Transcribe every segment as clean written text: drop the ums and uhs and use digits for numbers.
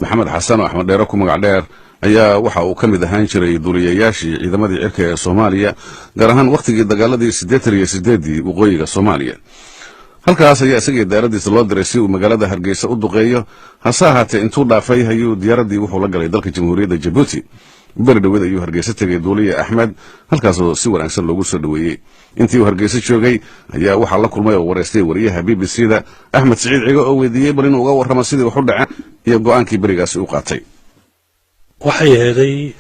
Maxamed Xasan oo Axmed Dheere ku magac dheer ayaa waxa uu ka mid ahaan jiray duuliyayaashii ciidamadii cirka ee Soomaaliya, gaar ahaan wakhtigii dagaaladii 88-dii waqooyiga Soomaaliya. Halkaas ayaa isagii diyaaradiisa loo diray si uu magaalada Hargeysa u duqeeyo. Hase ahaatee, intuu dhaafay ayuu diyaaraddii wuxuu la galay dalka Jamhuuriyadda Jabuuti. Beri dhoweed ayuu Hargeysa tegay duuliya Axmed, halkaasoo si wanaagsan loogu soo dhoweeyey. Intii uu Hargeysa joogay ayaa waxaa la kulmay oo wareystay wariyaha BBC da Axmed Siciid Cigo, oo weydiiyey bal inuu uga warramo sidii wax u dhaceen iyo go'aankii berigaasi u qaatay. Waxay aheeday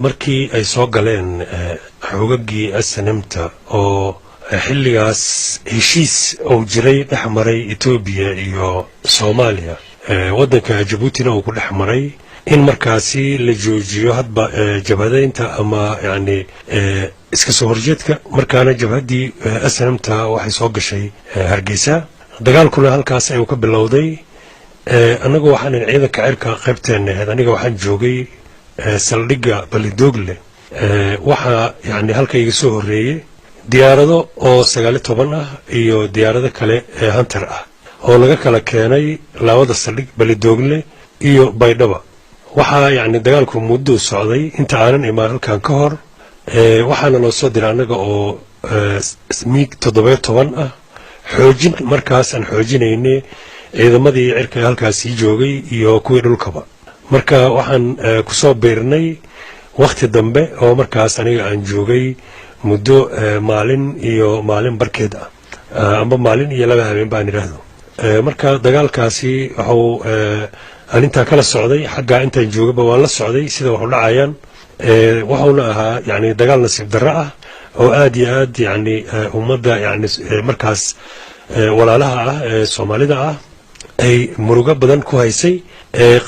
markii ay soo galeen xoogagii SNM-ta oo xilligaas heshiis uu jiray dhex maray Etoobiya iyo Soomaaliya, waddanka Jabuutina uu ku dhex maray, in markaasi la joojiyo hadba jabhadaynta ama yacni iska soo horjeedka. Markaana jabhaddii SNM-ta waxay soo gashay Hargeysa, dagaalkuna halkaas ayuu ka bilowday. Annagu waxaanan ciidanka cirka qaybteena ahayd. Aniga waxaan joogay saldhigga Balidoogle. Waxaa yani halka iga soo horreeyey diyaarado oo 19 ah iyo diyaarado kale ee Hunter ah oo laga kala keenay labada saldhig, Balidoogle iyo Baydhaba. Waxaa yacni dagaalku mudduu socday inta aanan imaan halkan ka hor. Waxaana loo soo diray annaga oo MiG 17 ah, xoojin markaas aan xoojinaynay ciidamadii cirka halkaasii joogay iyo kuwii dhulkaba. Marka waxaan kusoo biirnay wakhti dambe oo markaas aniga aan joogay muddo maalin iyo maalin barkeed ah amba maalin iyo 2 habeen baan idhaahdo. Marka dagaalkaasi wuxuu aan intaa kala socday xaggaa intaan joogaba waan la socday sida waxu dhacayaan. Wuxuuna ahaa yani dagaal nasiib darro ah oo aad iyo aad yani ummadda yani markaas walaalaha ah ee Soomaalida ah ay murugo badan ku haysay.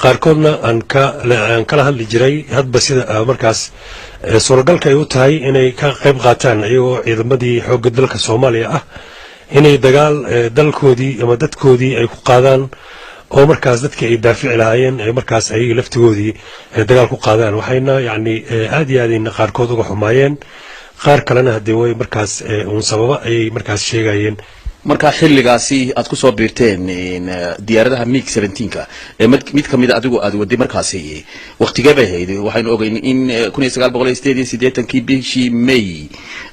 Qaarkoodna aan ka aan kala hadli jiray hadba sida markaas suuragalka ay u tahay inay ka qayb qaataan, iyagoo ciidamadii xoogga dalka Soomaaliya ah, inay dagaal dalkoodii ama dadkoodii ay ku qaadaan oo markaas dadkii ay daafici lahaayeen ee markaas ayaga laftigoodii ay dagaal ku qaadaan. Waxayna yacni aad iyo aadayna qaarkood uga xumaayeen, qaar kalena haddee way markaas uun sababo ayay markaas sheegayeen. Marka xilligaasi aad kusoo biirteen diyaaradaha MiG 17-ka ee mid kamida adigu aad waday, markaasi waktigee bay ahayd? Waxaynu ogeyn in 1988-kii bishii May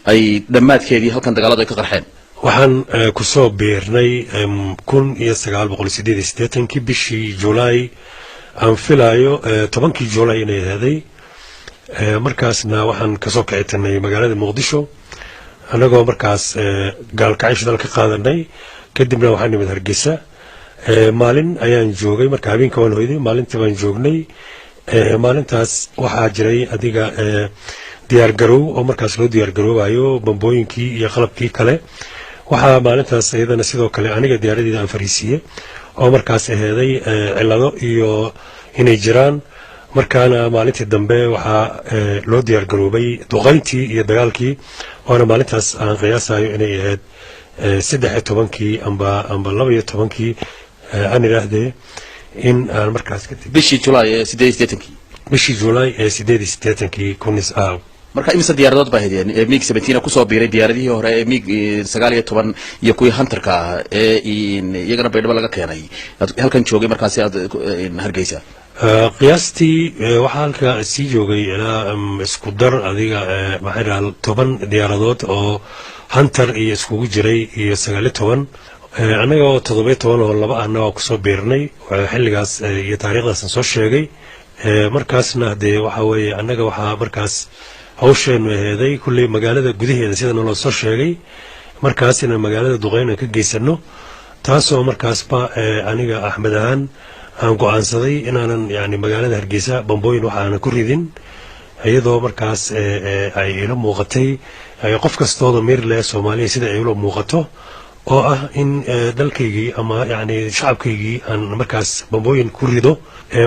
ay dhammaadkeedii halkan dagaaladu ay ka qarxeen. Waxaan kusoo biirnay 1988-kii bishii Julaay, aan filaayo 10-kii Julaay inay ahaday. Markaasna waxaan kasoo kicitanay magaalada Muqdisho, annagoo markaas Gaalkacyo dal ka qaadanay. Kadibna waxaan nimid Hargeysa. Maalin ayaan joogay, marka habeenka waan hoyday, maalintii baan joognay. Maalintaas waxaa jiray adiga diyaar garow oo markaas loo diyaar garoobayo bambooyinkii iyo qalabkii kale. Waxaa maalintaas iyadana sidoo kale aniga diyaaradeeda aan fariisiiyey oo markaas aheeday cilado iyo inay jiraan. Markaana maalintii dambe waxaa loo diyaar garoobay duqayntii iyo dagaalkii, waana maalintaas aan qiyaasayo inay ahayd 13-kii amba 12-kii aan idhaahdee in aan markaas ka tegay. Bishii Julaay ee 88-kii? Bishii Julaay ee 88-kii kunis. Marka imise diyaaradood baa haydeen ee MiG 17 kusoo biiray diyaaradihii hore ee MiG 19 iyo kuwii Hunterka ah ee iyagana Baydhabo laga keenay aad halkan joogay markaasi aad Hargeysa? Qiyaastii waxaa halka sii joogay ilaa isku dar adiga maxaa dhaha 10 diyaaradood oo Hunter iyo iskugu jiray iyo 19. Annaga oo 17 oo laba ahna waa kusoo biirnay xilligaas iyo taariikhdaasan soo sheegay. Markaasna dee waxa weeye annaga waxaa markaas hawsheenu aheeday kulley magaalada gudaheeda, sida naloo soo sheegay markaas, inaan magaalada duqeyn aan ka geysano, taasoo markaasba aniga Axmed ahaan aan go'aansaday inaanan yani magaalada Hargeysa bambooyin wax aanan ku ridin, iyadoo markaas ay ila muuqatay qof kastoo damiir leh Soomaaliya sida ay ula muuqato oo ah in dalkaygii ama yani shacabkaygii aan markaas bambooyin ku rido.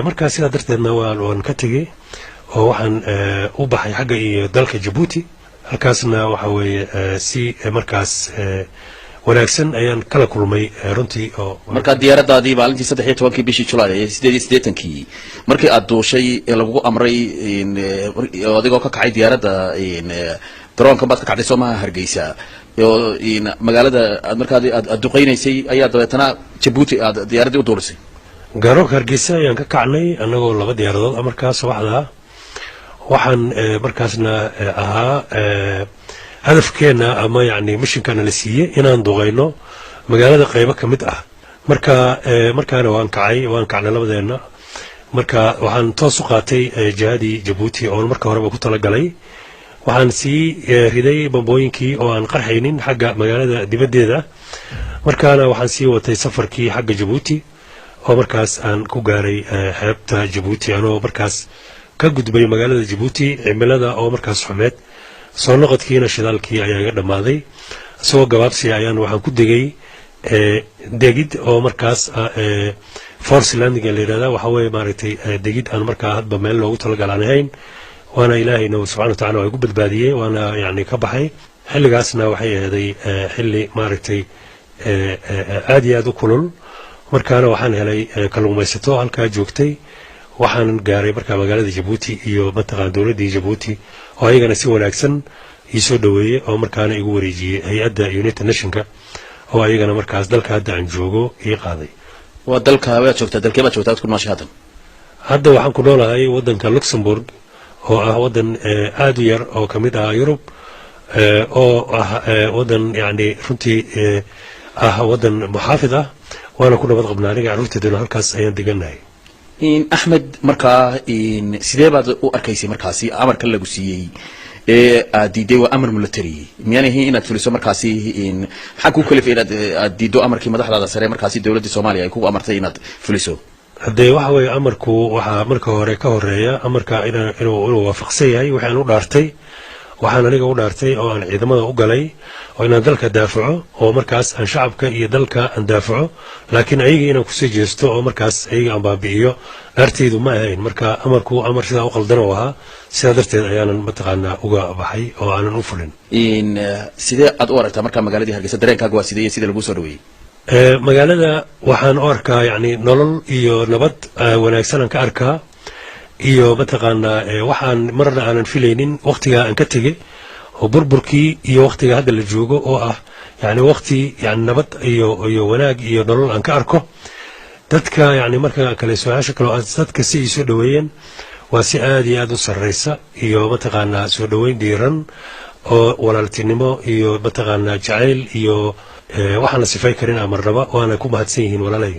Markaas sidaa darteedna waan ka tegey oo waxaan u baxay xagga iyo dalka Jabuuti. Halkaasna waxa weeye si markaas wanaagsan ayaan kala kulmay runtii oo Markaa diyaaradaadii maalintii 13-kii bishii Julaay ee 88-kii markii aad duushay ee lagugu amray oo adigoo ka kacay diyaaradda garoonkan baad ka kacday soo maha Hargeysa oo magaalada aad markaa aad duqaynaysay ayaa dabeetana Jabuuti aad diyaaraddii u duulisay? Garoonka Hargeysa ayaan ka kacnay annagoo laba diyaaradood. Markaas subaxda waxaan markaasna ahaa hadafkeenna ama yacni missionkana la siiyey inaan duqayno magaalada qaybo ka mid ah. Marka markaana waan kacay, waan kacnay labadeenna. Marka waxaan toos u qaatay jihadii Jabuuti oon marka horeba ku talagalay. Waxaan sii riday bambooyinkii oo aan qarxaynin xagga magaalada dibaddeeda. Markaana waxaan sii watay safarkii xagga Jabuuti oo markaas aan ku gaaray xeebta Jabuuti, anoo markaas ka gudbay magaalada Jabuuti. Cimilada oo markaas xumeed, soo noqodkiina shidaalkii ayaa iga dhammaaday. Isagoo gabaabsi ayaan waxaan ku degay degid oo markaas force landing la yidhahda. Waxa weeye maaragtay degid aan markaa hadba meel loogu talagal aan ahayn. Waana Ilaahayna subxana wa tacala waa igu badbaadiyey, waana yacni ka baxay. Xilligaasna waxay ahaday xilli maaragtay aad iyo aad u kulul. Markaana waxaan helay kalluumaysato halkaa joogtay. Waxaan gaaray markaa magaalada Jabuuti iyo mataqaan dowladdii Jabuuti oo ayagana si wanaagsan ii soo dhoweeyey, oo markaana igu wareejiyey hay-adda United Nationka oo ayagana markaas dalka hadda aan joogo ii qaaday. Waa dalka waad joogtaa, dalkee baad joogtaa aad ku nooshay haddan? Hadda waxaan ku noolahay waddanka Luxembourg oo ah waddan aad u yar oo ka mid ah Yurub, oo ah waddan yacni runtii ah waddan muxaafid ah. Waana ku nabad qabnaa aniga carruurteeduna, halkaas ayaan degannahay. Axmed, markaa sidee baad u arkaysay markaasi amarka lagu siiyey ee aad diiday? Waa amar military, miyaan ahayn inaad fuliso? Markaasi maxaa kuu kalifay inaad aad diiddo amarkii madaxdaada sare, markaasi dowladda Soomaaliya ay kugu amartay inaad fuliso? Haddee waxa weeye, amarku waxaa marka hore ka horeeya amarka inuu waafaqsan yahay wixii aan u dhaartay. Waxaan aniga u dhaartay oo aan ciidamada u galay oo inaan dalka daafaco, oo markaas aan shacabka iyo dalka aan daafaco. Laakiin ayaga inaan kusii jeesto oo markaas ayaga aan baabi'iyo dhaartaydu ma ahayn. Marka amarku amar sidaa u qaldan oo ahaa, sidaa darteed ayaanan mataqaanaa uga baxay oo aanan u fulin. Sidee aad u aragtaa markaa magaaladii Hargeysa? Dareenkaaga waa sidee iyo sida laguu soo dhaweeyey? Magaalada waxaan u arkaa yacni nolol iyo nabad wanaagsan aan ka arkaa iyo mataqaanaa waxaan marna aanan filaynin waqtigaa aan ka tegey oo burburkii iyo waqtiga hadda la joogo oo ah yani waqti yani nabad iyo wanaag iyo nolol aan ka arko dadka. Yani marka kale su-aasha kale oo dadka si ay soo dhoweeyeen waa si aad iyo aad u sarreysa iyo mataqaanaa soo dhoweyn dhiiran oo walaaltinimo iyo mataqaanaa jacayl iyo waxaan la sifay karin amarnaba. Waana ku mahadsan yihiin walaalay.